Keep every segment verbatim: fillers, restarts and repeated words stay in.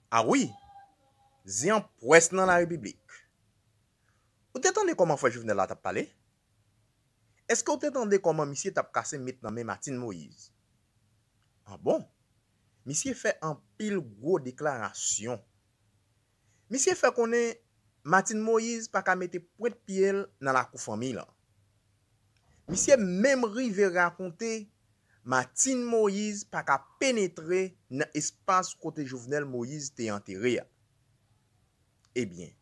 A wi, zen an pwès nan larepiblik. Ou te tande kòman frè Jovenel la t ap pale? Èske w te tande kòman misye t ap kase met nan men Martine Moïse? A bon? Misye fè anpil gwo deklarasyon. Misye fè konnen Martine Moïse pa ka mete pwent pye l nan lakou fanmi l. Misye menm rive rakonte Martine Moïse pa ka penetre nan espas kote Jovenel Moïse te antere a. Ebyen,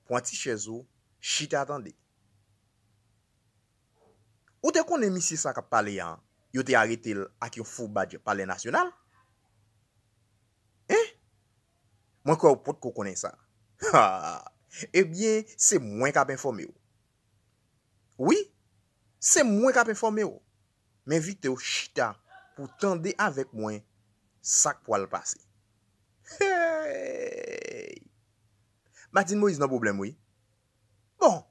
pran ti chèz ou, chita tande. Ou te konnen misye sa k ap pale a, yo te arete l ak yon fou badj Palè Nasyonal? Hein? Mwen kwè ou potko konnen sa. Ha! Ebyen, se mwen k ap enfòme w. Wi, se mwen k ap enfòme w. M envite w chita pou w tande avèk mwen sa k pwal pase. Hey! Martine Moïse nan pwoblèm, wi. Bon,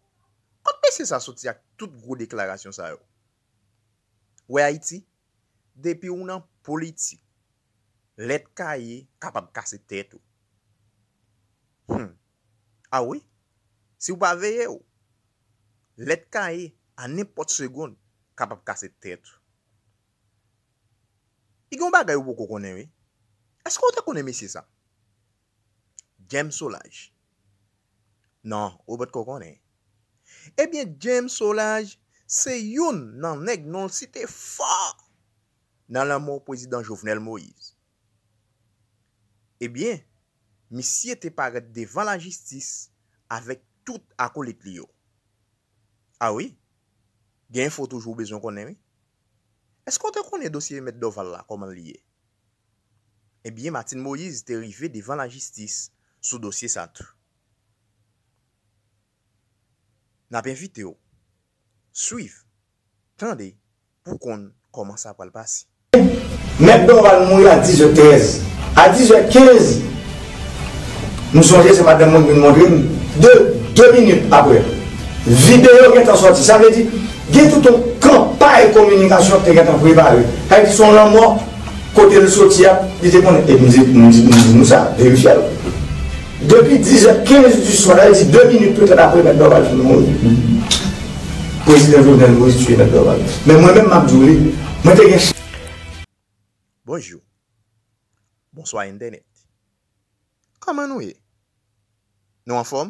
kot mesye sa soti ak tout gwo deklarasyon sa yo? Wè Ayiti, depi w nan politik, lèt kaye kapab kase tèt ou. Hmm. A wi, si w pa veye w, lèt kaye a nenpòt segonn kapab kase tèt ou. Li gen yon bagay ou poko konnen, wi. Èske w te konnen mesye sa? James Solages. Non, ou potko konnen. Ebyen, James Solages se youn nan nèg non l site fò nan lanmò prezidan Jovenel Moïse. Ebyen, misye te parèt devan lajistis avèk tout akolit li yo. A wi, gen enfo toujou w bezwen konnen, wi. Èske w te konnen dosye Mèt Dorval la, kòman li ye? Ebyen, Martine Moïse te rive devan lajistis sou dosye sa tou. N ap envite w swiv, tande, pou w konn kòman sa pral pase. Mèt Dorval mouri a dizè trèz. A dizè kenz, m sonje se madanm mwen ki vin montre m, de, de minit apre, videyo gentan sòti. Sa vle di, gen tout yon kanpay kominikasyon ki te gentan prepare. Sa vle di, se yon lanmò kote l soti a, li te konnen. E m di, m di, m di nou sa, verifye l. Depi dizè kenz di swa, sa vle di de minit petèt apre Mèt Dorval fin mouri, Prezidan Jovenel Moïse tiye Mèt Dorval. Men mwen menm, m ap di w li, mwen te gen Bonjou. Bonswa, entènèt. Kòman nou ye? Nou anfòm?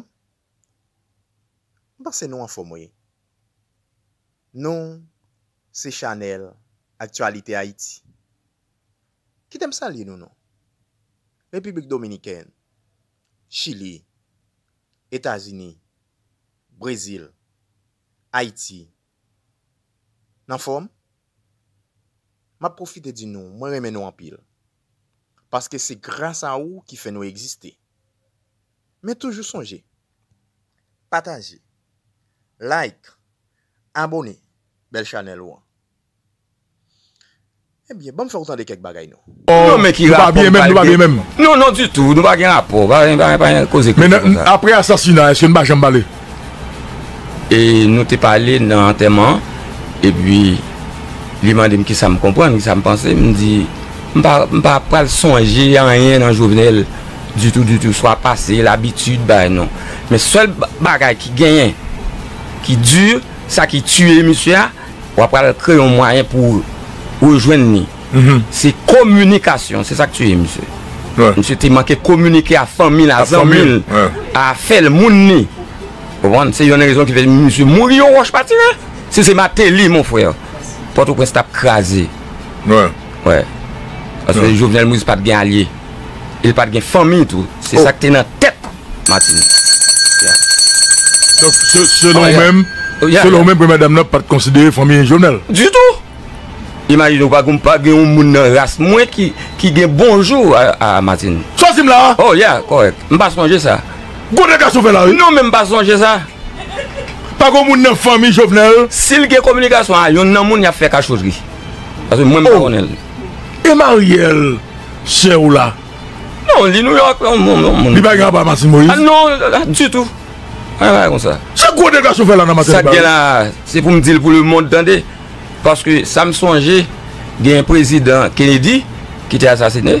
M panse nou anfòm, wi. Nou se chanèl Aktyalite Ayiti. Kite m salye nou non. Repiblik Dominikèn, Chili, Etazini, Brezil, Ayiti. N anfòm? M ap pwofite di nou, mwen renmen nou anpil. Paske se gras a ou ki fè nou egziste. Men toujou sonje, pataje, like, abòne bèl chanèl ou an. Ebyen, ban m fè w tande kèk bagay non. Non, men ki rapò m pral gen? Nou pa byen menm, nou pa byen menm. Non, non, ditou, nou pa gen rapò. Pa, pa, pa gen koze konsa. Men apre asasina, èske nou pa janm pale? E nou te pale nan antèman an, epi li mande m kisa m konprann, kisa m panse. M di, m pa, m pa pral sonje anyen nan Jovenel ditou, ditou, swa pase, labitid, bagay non. Men sèl ba-, bagay ki genyen, ki di, sa ki tiye misye a, w ap pral kreye yon mwayen pou rejwenn li. Se kominikasyon, se sa k tiye misye. Misye te manke kominike a fanmi l, a zanmi l, a afè l, moun li. Ou konprann? Se yonn rezon ki fè misye mouri, yon wòch pa tire. Si se Martelly, mon frè, Pòtoprens t ap kraze. Wi. Paske Jovenel Moïse pa t gen alye. E l pa t gen fanmi tou. Se sa k te nan tèt Martine. Donk, se-, selon ou menm, selon ou menm, premyè dam nan pa t konsidere fanmi Jovenel? Ditou! Imajine w, pa gen, pa gen yon moun nan ras mwen ki, ki gen bonjou a, a Martine. Sa w di m la a? Oh, yeah, kòrèk. M pa sonje sa. Gwo dega sou fè la, wi. Non, men m pa sonje sa. Pa gen moun nan fanmi Jovenel? Si l gen kominikasyon a yonn nan moun, y ap fè kachotri. Paske mwen, m pa konnen l. E Mariel, sè w la? Non, li Nouyòk, yon moun, yon moun. Li pa gen rapò a Martine Moïse? Ah, non, ah, ditou. Anyen bagay konsa. Se gwo dega sou fè la nan maten. Sa k gen la, se pou m di l pou lemonn tande. Paske sa m sonje, gen prezidan Kennedy ki te asasine.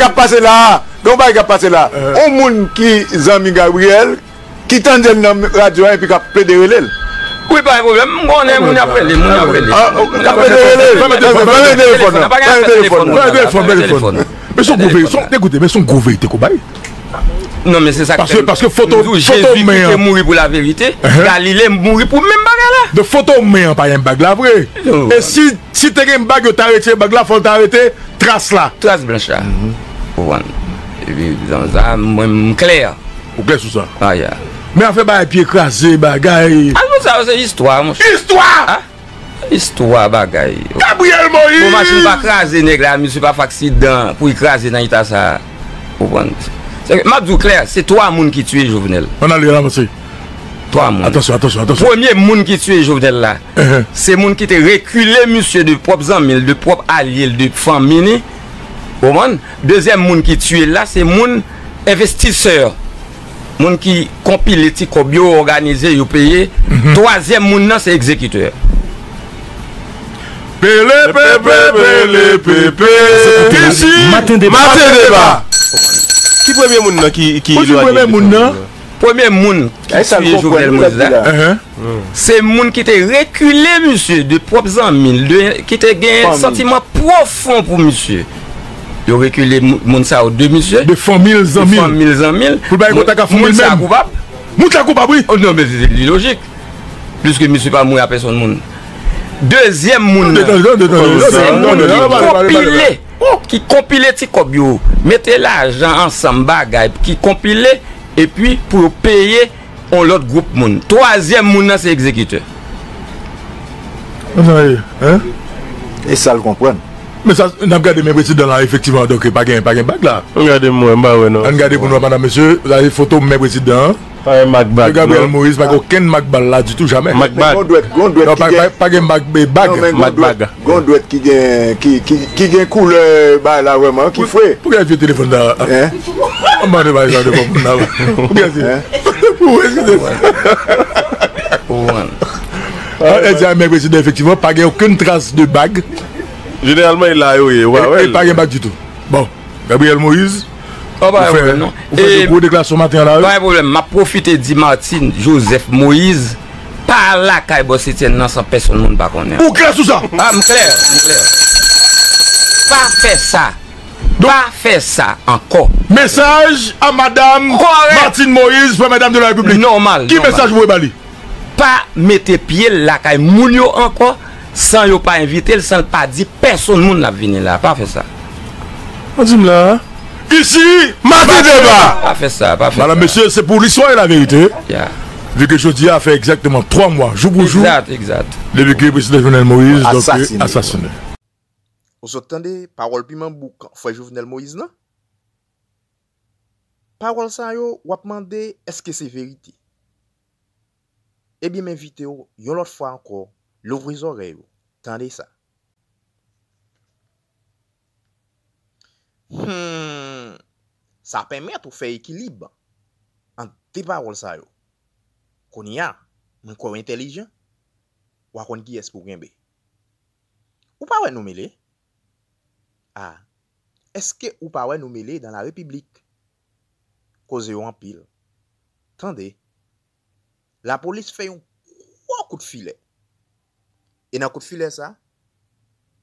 k ap pase la a. Gen yon bagay k ap pase la a. Yon moun ki zanmi Gabriel, ki tande l nan radyo a epi k ap plede rele l. Wi, pa gen pwoblèm. M konnen moun y ap rele, moun y ap rele. Ah, oh, fèmen telefòn, fèmen telefòn, fèmen telefòn, fèmen telefòn. Men se yon gwo verite, ekoute, men se yon gwo verite, kou bay. Non, men se sa k fè m di w, Jezi ki te mouri pou laverite, Galile mouri pou menm bagay la. Donk, foto men an pa gen bag la vre. E si, si te gen bag, yo ta retire bag la, fò l ta rete tras la. Tras blanch la. Ou konprann? Epi, sa, mwen, m klè. Ou klè sou sa? Ah, yeah. Men afè bagay pye kraze, bagay. Alò, sa yo se istwa, monchè. Istwa! Ah, istwa bagay. Gabriel Moïse! Bon, machin pa kraze nèg la, misye pa fè aksidan pou li kraze nan eta sa. Ou konprann? Se, m ap di w klè, se twa moun ki tiye Jovenel. Ann ale, ann avanse. Twa moun. Atansyon, atansyon, atansyon. Premye moun ki tiye Jovenel la, se moun ki te rekile misye de pwòp zanmi l, de pwòp alye l, de fanmi li. Ou konprann? Dezyèm moun ki tiye l la, se moun envestisè. Moun ki konpile ti kòb yo, òganize yo, peye. Twazyèm moun nan, se egzekitè. Pele pepe, pele pepe. Isi, Maten Deba. Maten Deba. Ki premye moun nan ki, ki Ou di elwanye premye de moun fanmi nan? Premye moun ki tiye Jovenel Moïse la, se moun ki te rekile misye de pwòp zanmi l, de, ki te gen santiman pwofon pou misye. Yo rekile mou-, moun sa yo de misye. De fanmi l, zanmi l. De fanmi l, zanmi l. Pou l pa gen kontak ak fanmi l menm. Moun sa koupab. Moun sa koupab, wi. Oh, non, men se, se lojik. Pliske misye pa mouri a pèsonn moun. Dezyèm moun nan, se moun ki konpile, ki konpile ti kòb yo, mete lajan ansanm bagay, ki konpile, epi pou yo peye yon lòt gwoup moun. Twazyèm moun nan se egzekitè. Konsa ye, hein? E sa l konprann. Men sa, n ap gade men prezidan la, efektivman, donk, pa gen, pa gen bag la. Ann gade m wè, m pa wè non. Ann gade pou n wè, madam, mesye, sa se foto men prezidan an. Pa gen mak bag, Gabriel Moïse, pa gen okenn mak bal la ditou, jamè. Mak bag. Gon dwèt, gon dwèt ki gen. Non, pa, pa, pa gen mak, bag. Gon dwèt, gon dwèt ki gen, ki, ki, ki gen koulè, bay la vrèman, ki fre. Pou gen vye telefòn la. Hein? An mande bay sa de kòm moun la. Pou gen vye. Pou eskize. An, e di a men prezidan, efektivman, pa gen okenn tras de bag. Jeneralman, e la yo ye, ou pa wè l. E pa gen bag ditou. Bon, Gabriel Moïse, ou fè, ou fè de gwo deklarasyon maten an la, wi. Pa gen pwoblèm. M ap pwofite di Martine Joseph Moïse, pa lakay Bòs Etienne nan san pèsonn moun pa konnen. Ou klè sou sa? Ah, m klè, m klè. Pa fè sa. Pa fè sa ankò. Mesaj a madam Martine Moïse, première dame de la République. Nòmal, nòmal. Ki mesaj ou voye ba li? Pa mete pye l lakay moun yo ankò san yo pa envite l, san l pa di pèsonn moun l ap vini la. Pa fè sa. Ou di m la, isi, Maten Deba! Pa fè sa, pa fè sa. Madam, mesye, se pou listwa e laverite. Ya. Vi ke jodi a fè egzakteman twa mwa, jou pou jou, egzat, egzat, depi ke prezidan Jovenel Moïse, donk, asasine. Ou sot tande pawòl piman bouk frè Jovenel Moïse lan? Pawòl sa yo, w ap mande, èske se verite? Ebyen, m envite w, yon lòt fwa ankò, louvri zòrèy ou, tande sa. Hmm, sa pèmèt ou fè ekilib ant de pawòl sa yo. Kounye a, mwen kwè w entèlijan, w a konn kiyès pou w kenbe. Ou pa wè nou mele? A, èske ou pa wè nou mele dans la République? Koze yo anpil. Tande, lapolis fè yon gwo kout filè. E nan kout filè sa,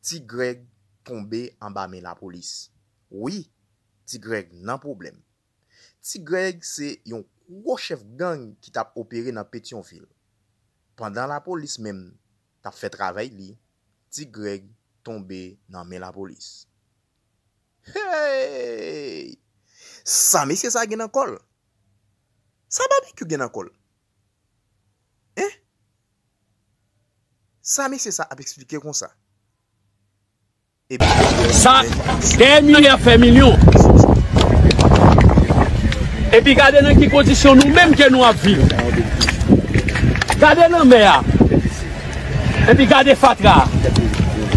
Ti Grèg tonbe anba men lapolis. Wi, Ti Grèg nan pwoblèm. Ti Grèg se yon gwo chèf gang ki t ap opere nan Petyonvil. Pandan lapolis menm t ap fè travay li, Ti Grèg tonbe nan men lapolis. Hey! Sa mesye sa gen nan kò l? Sa Babekyou gen nan kò l? Hein? Sa mesye sa ap eksplike konsa? Epi sa, dèyè milye ap fè milyon. Epi gade nan ki kondisyon nou menm ke nou ap viv. Gade lanmè a. Epi gade fatra a.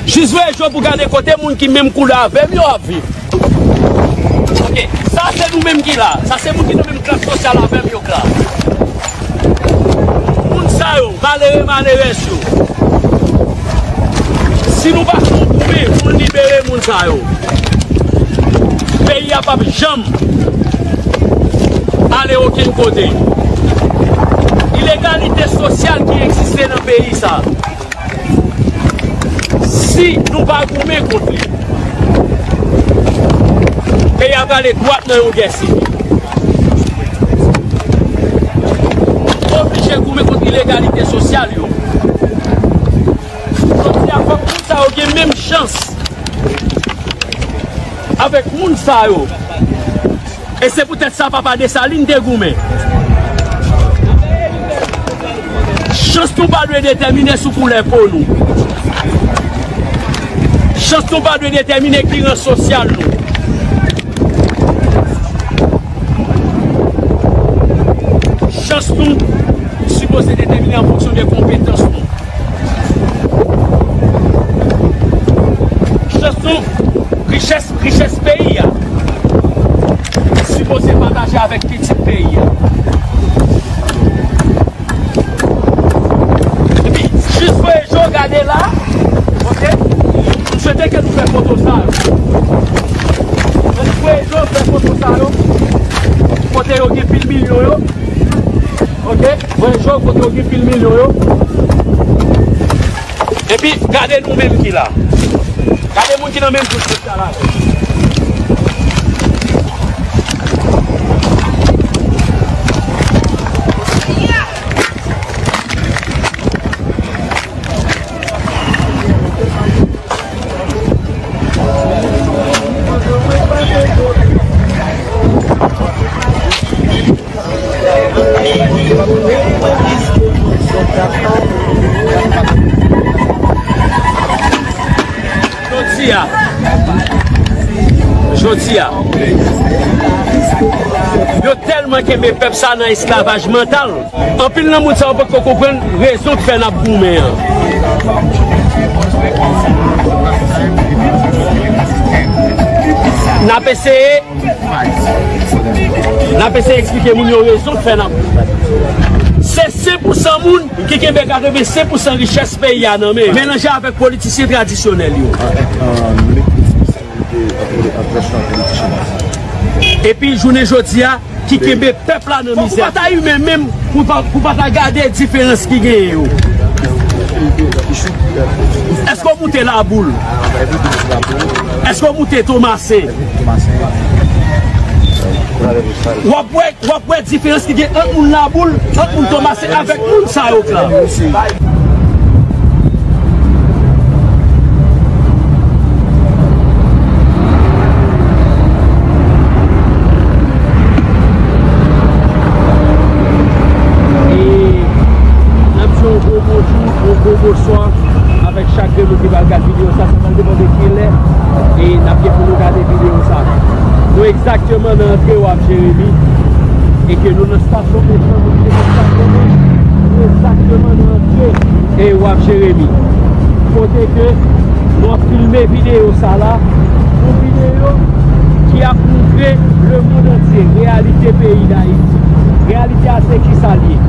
Jis voye je w pou gade kote moun ki menm koulè avè m yo ap viv. Ok, sa se nou menm ki la. Sa se moun ki nan menm klas sosyal avè m yo k la. Moun sa yo, malere, malerèz yo. Si nou pa fè yon goumen pou n libere moun sa yo, peyi a p ap janm ale okenn kote. Il Egalite sosyal ki egziste nan peyi sa, si nou pa goumen kont li, peyi a prale dwat nan yon gè sivil. Nou oblije goumen kont inegalite sosyal yo. Jodi a, fòk moun sa yo gen menm chans avèk moun sa yo. E se poutèt sa papa Desalin te goumen. Chans nou pa dwe detèmine sou koulè po nou. Chans nou pa dwe detèmine ki ran sosyal nou. Chans nou sipoze detèmine an fonksyon de konpetans nou. Chans nou, richès, richès peyi a sipoze pataje avèk pitit peyi a. Epi, jis voye je w gade la, oke? M swete ke nou fè foto sa yo. Ann voye je w fè foto sa yo. Kote yo gen pil milyon yo. Oke? Voye je w kote yo gen pil milyon yo. Epi, gade nou menm ki la. Gade moun ki nan menm kous sosyal avè l. Jodi a, jodi a, yo tèlman kenbe pèp sa nan esklavaj mantal. Anpil nan moun sa yo poko konprann rezon k fè n ap goumen an. N ap eseye, n ap eseye eksplike moun yo rezon k fè n ap goumen. Se senk pousan moun ki kenbe katrevensenk pousan richès peyi a nan men yo, melanje avèk politisyen tradisyonèl yo. Epi jounen jodi a, ki kenbe pèp la nan mizè. Fòk ou pa ta imen menm pou pa, pou pa ta gade diferans ki genyen yo. Èske w moute Laboul? Èske w moute Tomasen? W ap wè, w ap wè diferans ki gen ant moun Laboul, ant moun Tomasen avèk moun sa yo k la. E n ap di yon gwo bonjou, yon gwo bonswa avèk chak grenn moun ki pral gade videyo sa, sa pral depann de kilè e n ap gen pou nou gade videyo sa. Nou egzakteman nan antre Waf Jeremi e ke nou nan estasyon Echanj, nou kite Echanj Konnen, nou egzakteman nan antre e Waf Jeremi. Kote ke nou ap filme videyo sa la, yon videyo ki ap montre lemonn antye reyalite peyi Dayiti. Reyalite a se kisa l ye?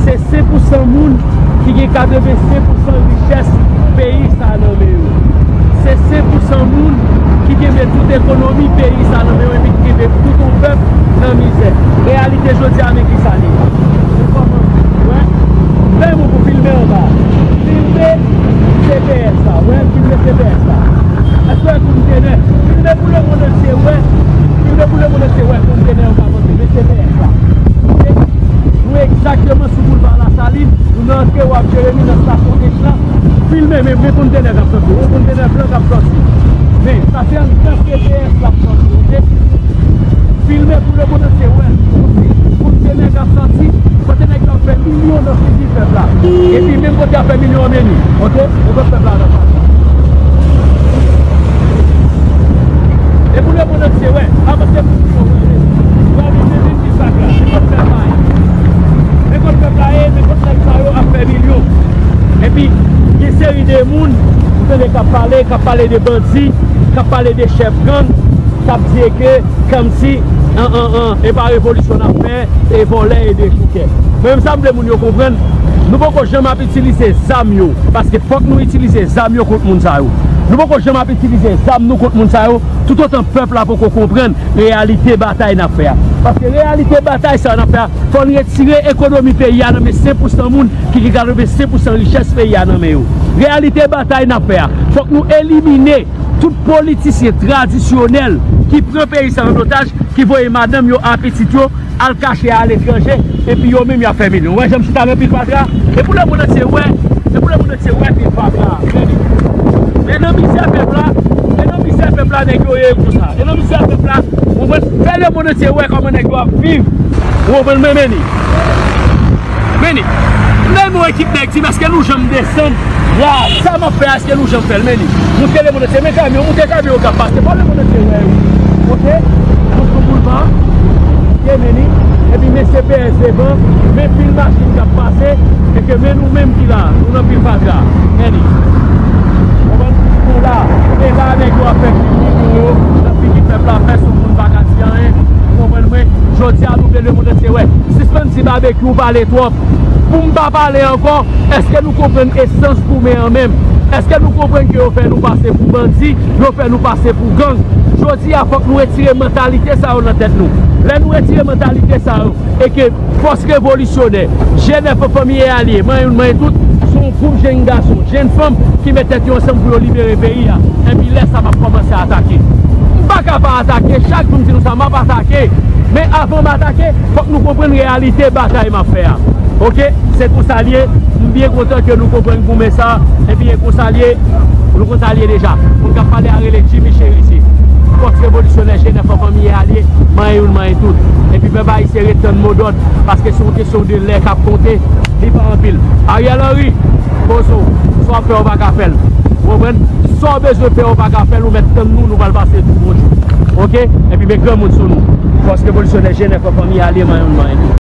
Se senk pousan moun ki gen katrevensenk pousan richès peyi sa nan men yo. Se senk pousan moun ki kenbe tout ekonomi peyi sa nan men yo epi ki kenbe tout yon pèp nan mizè. Reyalite jodi a, men kisa li ye. Se kòman, wè, fè yon pou filme anba. Filme C P S la, wè, filme C P S la. Èske w wè kontenè? Filme pou lemonn antye wè. Filme pou lemonn antye wè kontenè yo k avanse. Men C P S la. Oke? Nou egzakteman sou boulva Lasalin. Nou nan antre Waf Jeremi nan estasyon H la. Filme, men, men kontenè k ap sòti. Yon kontenè blan k ap sòti. Men, sa se anndan C P S l ap sòti, oke? Filme pou lemonn antye wè. Kontenè k ap sòti. Kote nèg yo ap fè milyon nan figi pèp la. Epi menm kote y ap fè milyon an, men li. Oke? Ou konn pèp la nan sa. E pou lemonn antye wè. Avanse pou milyon wè. Wè, men, men, men, men, sak la. Men kot pèp la ye. Men kot pèp la ye. Men kot nèg sa yo ap fè milyon. Epi, gen seri de moun, ou tande k ap pale, k ap pale de bandi, k ap pale de chèf gang, k ap di ke kòmsi, an, an, an, e pa revolisyon n ap fè, e vòlè e dechoukè. Mwen menm sa m vle moun yo konprann, nou poko janm ap itilize zam yo, paske fòk nou itilize zam yo kont moun sa yo. Nou poko janm ap itilize zam nou kont moun sa yo, toutotan pèp la poko konprann reyalite batay n ap fè a. Paske reyalite batay sa n ap fè a, fò n retire ekonomi peyi a nan men senk pousan moun ki gen katrevensenk pousan richès peyi a nan men yo. Reyalite batay n ap fè a, fòk nou elimine tout politisyen tradisyonèl ki pran peyi sa an otaj, ki voye madanm yo a pitit yo al kache aletranje, epi yo menm y ap fè milyon. Ou wè jan m chita nan pil fatra? E pou lemonn antye wè, e pou lemonn antye wè pil fatra. Men li. Men nan mizè pèp la, men nan mizè pèp la, nèg yo ye konsa. E nan mizè pèp la, ou konprann? Fè lemonn antye wè kòman nèg yo ap viv. Ou konprann? Men, men li. Men li. M nan yon ekip nèg, di m èske nou janm desann? Ya, sa m ap fè a, èske nou janm fè l? Men li. Moute lemonn antye, men kamyon, moute kamyon yo k ap pase. Fò lemonn antye wè yo. Oke? Nou sou boulva. Oke, men li. Epi men C P S devan, men pil machin k ap pase. E ke men nou menm ki la, nou nan pil fatra. Men li. Konprann? Nou la. E la, nèg yo ap fè krim milyon yo nan figi pèp la, pèsonn moun pa ka di anyen. Ou konprann mwen? Jodi a, nou vle lemonn antye wè. Sispann di Babekyou pale twòp. Pou m pa pale ankò, èske nou konprann esans goumen an menm? Èske nou konprann ke yo fè nou pase pou bandi, yo fè nou pase pou gang? Jodi a, fòk nou retire mantalite sa yo nan tèt nou. Lè nou retire mantalite sa yo, e ke fòs revolisyonè, G nèf an Fanmi e Alye, Manyen Youn Manyen Tout, se yon gwoup jenn gason, jenn fanm ki met tèt yo ansanm pou yo libere peyi a. Epi lè sa m ap kòmanse atake. M pa ka pa atake, chak jou m di nou sa, m ap atake. Men avan m atake, fòk nou konprann reyalite batay m ap fè a. Oke? Se konsa l ye. M byen kontan ke nou konprann goumen sa. Epi e konsa l ye. Nou konsa l ye deja. Moun k ap pale a rele Jimmy Cherizier. Fòs revolisyonè G nèf an Fanmi e Alye, Manyen Youn Manyen Tout. Epi pèp ayisyen ret tann modòd, paske se yon kesyon de lè k ap konte, li pa anpil. Ariel Henry, poze w. Sa w ap fè, w pa ka fè l. Ou konprann? Sa w bezwen fè, w pa ka fè l, ou mèt tann nou, nou pral pase tou bonjou. Oke? Epi men granmoun sou nou. Fòs revolisyonè G nèf an Fanmi e Alye, Manyen Youn Manyen Tout.